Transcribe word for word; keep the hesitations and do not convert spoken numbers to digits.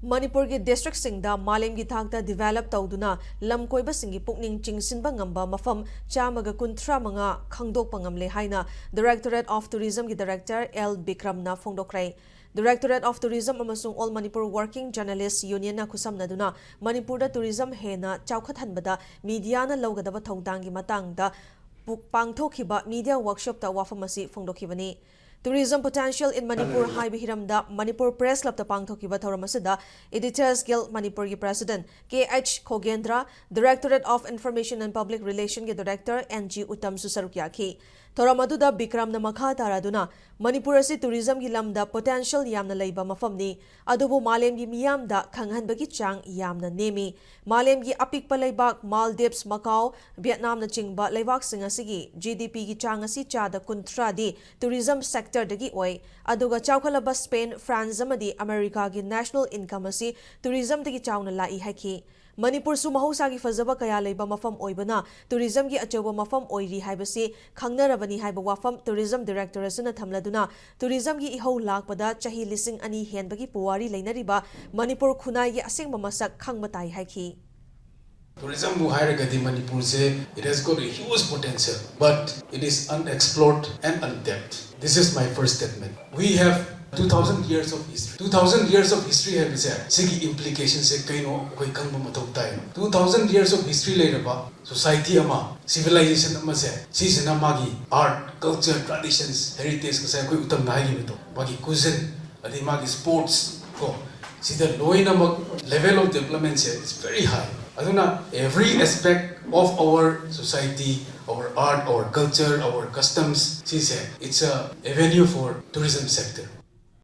ꯃꯅꯤꯄꯨꯔꯒꯤ ꯗꯤꯁꯇ꯭ꯔꯤꯛꯁꯤꯡꯗ ꯃꯥꯂꯦꯝꯒꯤ ꯊꯥꯛꯇ ꯗꯤꯚꯦꯂꯞ ꯇꯧꯗꯨꯅ ꯂꯝ ꯀꯣꯏꯕꯁꯤꯡꯒꯤ ꯄꯨꯛꯅꯤꯡ ꯆꯤꯡꯁꯤꯟꯕ ꯉꯝꯕ ꯃꯐꯝ ꯆꯥꯝꯃꯒ ꯀꯨꯟꯊ꯭ꯔꯥ ꯃꯉꯥ ꯈꯪꯗꯣꯛꯄ ꯉꯝꯂꯦ ꯍꯥꯏꯅ Directorate of Tourismꯒꯤ Director L ꯕꯤꯀ꯭ꯔꯝꯅ ꯐꯣꯡꯗꯣꯛꯈ꯭ꯔꯦ꯫ Directorate of Tourism ꯑꯃꯁꯨꯡ All Manipur Working Journalists Unionꯅ ꯈꯨꯠꯁꯝꯅꯗꯨꯅ ꯃꯅꯤꯄꯨꯔꯗ ꯇꯨꯔꯤꯖꯝ ꯍꯦꯟꯅ ꯆꯥꯎꯈꯠꯍꯟꯕꯗ ꯃꯤꯗꯤꯌꯥꯅ ꯂꯧꯒꯗꯕ ꯊꯧꯗꯥꯡꯒꯤ ꯃꯇꯥꯡꯗ ꯄꯨ-, ꯄꯥꯡꯊꯣꯛꯈꯤꯕ ꯃꯤꯗꯤꯌꯥ ꯋꯥꯔꯛꯁꯣꯞꯇ ꯋꯥꯐꯝ ꯑꯁꯤ ꯐꯣꯡꯗꯣꯛꯈꯤꯕꯅꯤ꯫ Tourism Potential in Manipur ꯍꯥꯏꯕ ꯍꯤꯔꯝꯗ ꯃꯅꯤꯄꯨꯔ Press Clubꯇ ꯄꯥꯡꯊꯣꯛꯈꯤꯕ ꯊꯧꯔꯝ ꯑꯁꯤꯗ Editors Guild ꯃꯅꯤꯄꯨꯔꯒꯤ President K H Khogendra, Directorate of Information and Public Relationꯒꯤ Director ꯑꯦꯟ ꯖꯤ ꯎꯇꯝꯁꯨ ꯁꯔꯨꯛ ꯌꯥꯈꯤ꯫ ꯊꯧꯔꯝ ꯑꯗꯨꯗ ꯕꯤꯀ꯭ꯔꯝꯅ ꯃꯈꯥ ꯇꯥꯔꯗꯨꯅ, ꯃꯅꯤꯄꯨꯔ ꯑꯁꯤ ꯇꯨꯔꯤꯖꯝꯒꯤ ꯂꯝꯗ ꯄꯣꯇꯦꯟꯁꯤꯌꯦꯜ ꯌꯥꯝꯅ ꯂꯩꯕ ꯃꯐꯝꯅꯤ, ꯑꯗꯨꯕꯨ ꯃꯥꯂꯦꯝꯒꯤ ꯃꯤꯌꯥꯝꯗ ꯈꯪꯍꯟꯕꯒꯤ ꯆꯥꯡ ꯌꯥꯝꯅ ꯅꯦꯝꯃꯤ꯫ ꯃꯥꯂꯦꯝꯒꯤ ꯑꯄꯤꯛꯄ ꯂꯩꯕꯥꯛ ꯃꯥꯜꯗꯤꯞꯁ, ꯃꯀꯥꯎ, ꯚꯤꯌꯦꯠꯅꯥꯝꯅꯆꯤꯡꯕ ꯂꯩꯕꯥꯛꯁꯤꯡ ꯑꯁꯤꯒꯤ ꯖꯤ ꯗꯤ ꯄꯤꯒꯤ ꯆꯥꯡ ꯑꯁꯤ ꯆꯥꯗ ꯀꯨꯟꯊ꯭ꯔꯥꯗꯤ ꯇꯨꯔꯤꯖꯝ ꯁꯦꯛꯇꯔꯗꯒꯤ ꯑꯣꯏ, ꯑꯗꯨꯒ ꯆꯥꯎꯈꯠꯂꯕ ꯁ꯭ꯄꯦꯟ, ꯐ꯭ꯔꯥꯟꯁ ꯑꯃꯗꯤ ꯑꯃꯦꯔꯤꯀꯥꯒꯤ ꯅꯦꯁꯅꯦꯜ ꯏꯟꯀꯝ ꯑꯁꯤ ꯇꯨꯔꯤꯖꯝꯗꯒꯤ ꯆꯥꯎꯅ ꯂꯥꯛꯏ ꯍꯥꯏꯈꯤ꯫ ꯃꯅꯤꯄꯨꯔꯁꯨ ꯃꯍꯧꯁꯥꯒꯤ ꯐꯖꯕ ꯀꯌꯥ ꯂꯩꯕ ꯃꯐꯝ ꯑꯣꯏꯕꯅ ꯇꯨꯔꯤꯖꯝꯒꯤ ꯑꯆꯧꯕ ꯃꯐꯝ ꯑꯣꯏꯔꯤ ꯍꯥꯏꯕꯁꯤ ꯈꯪꯅꯔꯕꯅꯤ ꯍꯥꯏꯕ ꯋꯥꯐꯝ ꯇꯨꯔꯤꯖꯝ ꯗꯤꯔꯦꯛꯇꯣꯔ ꯑꯁꯤꯅ ꯊꯝꯂꯗꯨꯅ, ꯇꯨꯔꯤꯖꯝꯒꯤ ꯏꯍꯧ ꯂꯥꯛꯄꯗ ꯆꯍꯤ ꯂꯤꯁꯤꯡ ꯑꯅꯤ ꯍꯦꯟꯕꯒꯤ ꯄꯨꯋꯥꯔꯤ ꯂꯩꯅꯔꯤꯕ ꯃꯅꯤꯄꯨꯔ ꯈꯨꯟꯅꯥꯏꯒꯤ ꯑꯁꯦꯡꯕ ꯃꯁꯛ ꯈꯪꯕ ꯇꯥꯏ ꯍꯥꯏꯈꯤ꯫ ꯇꯨꯔꯤꯖꯝꯕꯨ ꯍꯥꯏꯔꯒꯗꯤ ꯃꯅꯤꯄꯨꯔꯁꯦ, it has got a huge potential, but it is unexplored and untapped. This is my first statement. We have two thousand years of history. Two thousand years of history ꯍꯥꯏꯕꯁꯦ, ꯁꯤꯒꯤ implicationꯁꯦ ꯀꯩꯅꯣ ꯑꯩꯈꯣꯏ ꯈꯪꯕ ꯃꯊꯧ ꯇꯥꯏ꯫ Two thousand years of history ꯂꯩꯔꯕ society ꯑꯃ, civilization ꯑꯃꯁꯦ, ꯁꯤꯁꯤꯅ ꯃꯥꯒꯤ art, culture, traditions, heritage, ꯉꯁꯥꯏ ꯑꯩꯈꯣꯏ ꯎꯇꯝꯅ ꯍꯥꯏꯈꯤꯕꯗꯣ, ꯃꯥꯒꯤ cuisine, ꯑꯗꯩ ꯃꯥꯒꯤ sports ꯀꯣ, ꯁꯤꯗ ꯂꯣꯏꯅꯃꯛ level of developmentꯁꯦ is very high. ꯑꯗꯨꯅ every aspect of our society, our art, our culture, our customs, ꯁꯤꯁꯦ, it's a avenue for tourism sector.